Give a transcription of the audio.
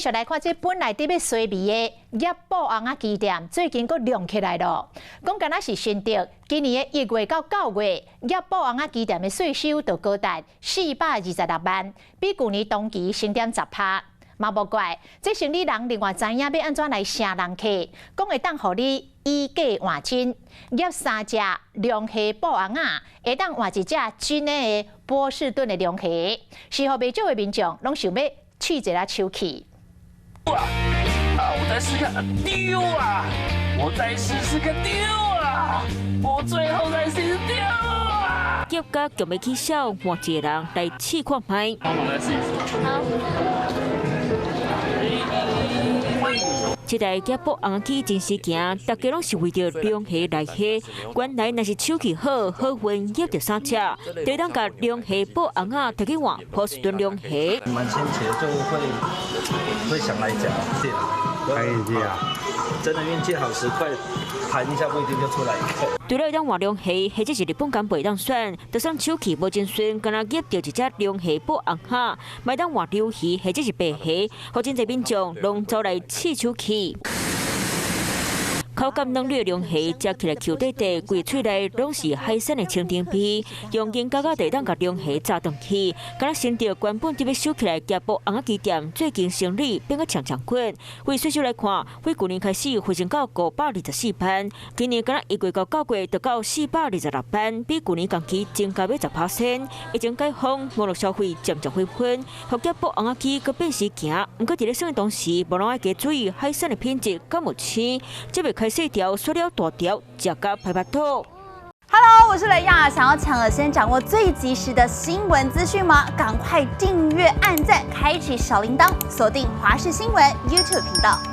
續來看，這本來佇欲衰微的醃布尪仔機店，最近閣亮起來囉。講敢若是新竹，今年的1月到9月，醃布尪仔機店的稅收就高達426萬，比舊年同期升踮10趴。嘛無怪，這生理人另外知影欲按怎來吸人客，講會當予你以假換真，醃三隻龍蝦布尪仔，會當換一隻真的波士頓的龍蝦，是予袂少的民眾攏想欲試一下手氣。啊！我再試看，丟啊！我再試試看，丟啊！我最後再試試丟啊！業家強欲起痟，換一個人來試看覓。幫忙再試一次。好。這台醃布尪仔機真時行，大家攏是為著龍蝦來蝦。原來若是手氣好，好運醃著三隻，就當共龍蝦布尪仔提去換波士頓龍蝦。蠻新奇的，就會想來講，對，看運氣啊，真的運氣好10塊，彈一下不一定就出來一個。除了會當換龍蝦，或者是日本港袂當選，就算手氣無真順，敢若醃著一隻龍蝦布尪仔，會當換鯪魚或者是白蝦，予真濟民眾攏走來試手氣。口感嫩綠的龍蝦，食起來 Q 彈彈，規喙內攏是海鮮的清甜味，用銀角仔就會當共龍蝦炸轉去。敢若新竹原本佇欲收起來醃布尪仔機店，最近生理變甲強強滾。為稅收來看，為舊年開始回升到524萬，今年敢若1月到9月就到426萬，比舊年同期增加欲10%。疫情解封，網路消費漸漸回溫，予醃布尪仔機閣變時行。毋過佇咧算的同時，無人愛加注意海鮮的品質敢有腥，這袂開細條、塑料大條，食甲歹腹肚。 Hello，我是雷亞，想要搶先掌握最及時的新聞資訊嗎？趕快訂閱、按讚、開啟小鈴鐺，鎖定華視新聞 YouTube 頻道。